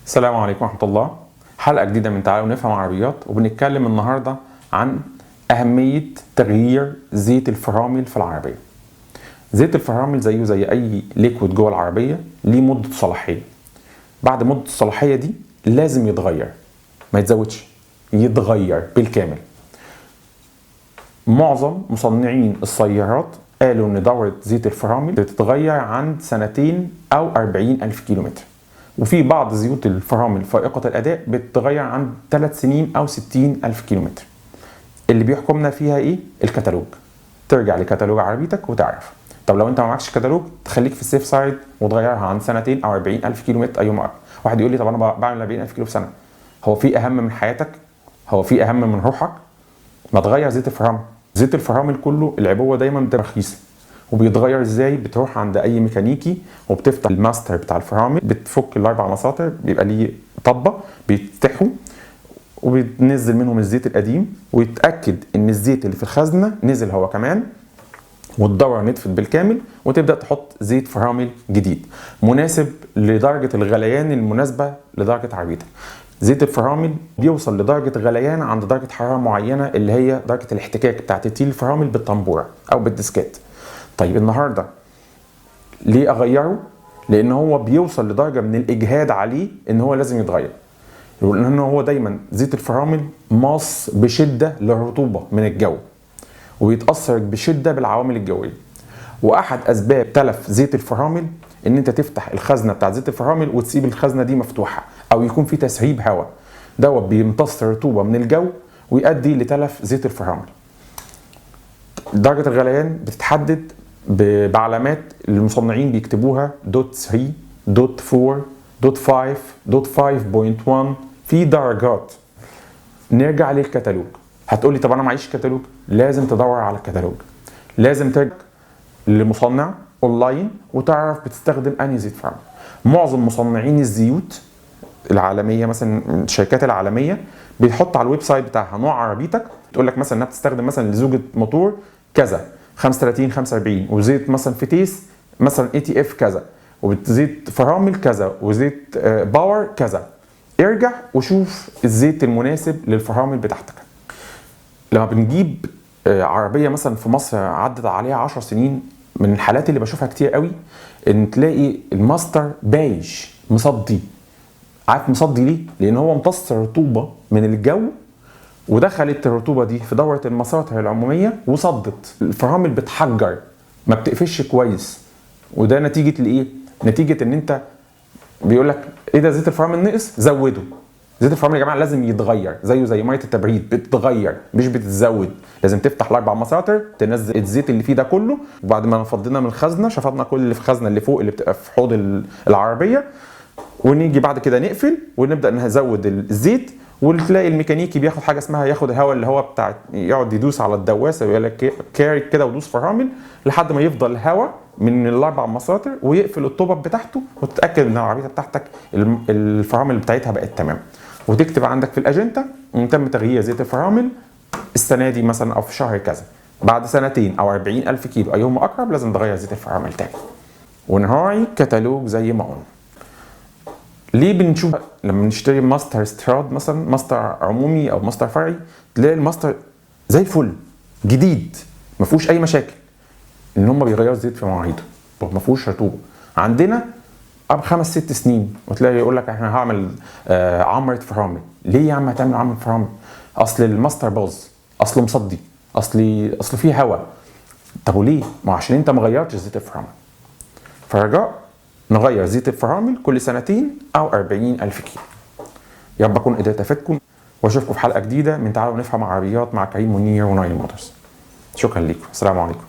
السلام عليكم ورحمة الله. حلقة جديدة من تعالوا نفهم عربيات، وبنتكلم النهاردة عن أهمية تغيير زيت الفرامل في العربية. زيت الفرامل زيه زي أي liquid جوه العربية، ليه مدة صلاحية. بعد مدة الصلاحية دي لازم يتغير، ما يتزودش، يتغير بالكامل. معظم مصنعين السيارات قالوا إن دورة زيت الفرامل بتتغير عند سنتين أو 40,000 كيلومتر، وفي بعض زيوت الفرامل فائقة الأداء بتتغير عند 3 سنين أو 60,000 كيلومتر. اللي بيحكمنا فيها إيه؟ الكتالوج. ترجع لكتالوج عربيتك وتعرف. طب لو أنت ما معكش كتالوج تخليك في ال safe side وتغيرها عند سنتين أو 40,000 كيلومتر أيهما أقرب. واحد يقول لي طب أنا بعمل 40,000 كيلو في سنة، هو في أهم من حياتك؟ هو في أهم من روحك؟ ما تغير زيت الفرامل. زيت الفرامل كله العبوة دايما بتبقى رخيصة. وبيتغير ازاي؟ بتروح عند اي ميكانيكي وبتفتح الماستر بتاع الفرامل، بتفك الاربع مساطر، بيبقى ليه طبه بيتفتحوا وبينزل منهم الزيت القديم، ويتاكد ان الزيت اللي في الخزنة نزل هو كمان، والدوره نطفت بالكامل، وتبدا تحط زيت فرامل جديد مناسب لدرجة الغليان المناسبة لدرجة عربيتك. زيت الفرامل بيوصل لدرجة غليان عند درجه حرارة معينة اللي هي درجه الاحتكاك بتاعت تيل الفرامل بالطنبوره او بالديسكات. طيب النهارده ليه اغيره؟ لان هو بيوصل لدرجة من الاجهاد عليه ان هو لازم يتغير، لان هو دايما زيت الفرامل ماص بشده للرطوبه من الجو، ويتاثر بشده بالعوامل الجوية. واحد اسباب تلف زيت الفرامل ان انت تفتح الخزنة بتاعت زيت الفرامل وتسيب الخزنة دي مفتوحة، او يكون في تسريب هواء، دوت بيمتص رطوبة من الجو ويؤدي لتلف زيت الفرامل. درجه الغليان بتتحدد بعلامات المصنعين بيكتبوها dot 3 dot 4 dot 5 dot 5.1، في درجات. نرجع للكتالوج. هتقولي طب انا معيش كتالوج. لازم تدور على الكتالوج، لازم ترجع لمصنع اونلاين وتعرف بتستخدم انهي زيت فرامل. معظم مصنعين الزيوت العالمية مثلا الشركات العالمية بيحط على ال website بتاعها نوع عربيتك، تقول لك مثلا انها بتستخدم مثلا لزوجة موتور كذا 35 45، وزيت مثلا فتيس مثلا ATF كذا، وزيت فرامل كذا، وزيت power كذا. ارجع وشوف الزيت المناسب للفرامل بتاعتك. لما بنجيب عربية مثلا في مصر عدت عليها 10 سنين، من الحالات اللي بشوفها كتير قوي ان تلاقي الماستر بايش مصدي. عارف مصدي ليه؟ لان هو امتص رطوبة من الجو، ودخلت الرطوبة دي في دوره المساطر العمومية وصدت. الفرامل بتحجر، ما بتقفش كويس. وده نتيجة لايه؟ نتيجة ان انت بيقول لك ايه ده زيت الفرامل نقص، زوده. زيت الفرامل يا جماعة لازم يتغير، زيه زي مية التبريد بتتغير مش بتتزود. لازم تفتح الاربع مساطر، تنزل الزيت اللي فيه ده كله، وبعد ما فضينا من الخزنة شفطنا كل اللي في الخزنة اللي فوق اللي بتبقى في حوض العربية، ونيجي بعد كده نقفل ونبدا نزود الزيت. وتلاقي الميكانيكي بياخد حاجة اسمها ياخد الهواء اللي هو بتاع، يقعد يدوس على الدواسه ويقول لك كاري كده ودوس فرامل لحد ما يفضل هواء من الاربع مساطر، ويقفل الطبق بتاعته، وتتاكد ان العربية بتاعتك الفرامل بتاعتها بقت تمام. وتكتب عندك في الاجندة ان تم تغيير زيت الفرامل السنة دي مثلا او في شهر كذا، بعد سنتين او 40,000 كيلو ايهما اقرب لازم تغير زيت الفرامل تاني. ونراعي كتالوج زي ما قلنا. ليه بنشوف لما نشتري ماستر استيراد مثلا، ماستر عمومي او ماستر فرعي، تلاقي الماستر زي الفل جديد ما فيهوش اي مشاكل، ان هم بيغيروا الزيت في مواعيده، ما فيهوش رطوبة. عندنا اب 5 6 سنين وتلاقي يقول لك احنا هعمل عمره فرامل. ليه يا عم هتعمل عمره فرامل؟ اصل الماستر باظ، اصله مصدي، اصل فيه هواء. طب وليه؟ ما عشان انت ما غيرتش زيت الفرامل. فرجاء نغير زيت الفرامل كل سنتين او 40,000 كيلو. يا رب اكون قدرت افيدكم، واشوفكم في حلقة جديدة من تعالوا نفهم عربيات مع كريم منير ونايل موتورز. شكرا لكم، السلام عليكم.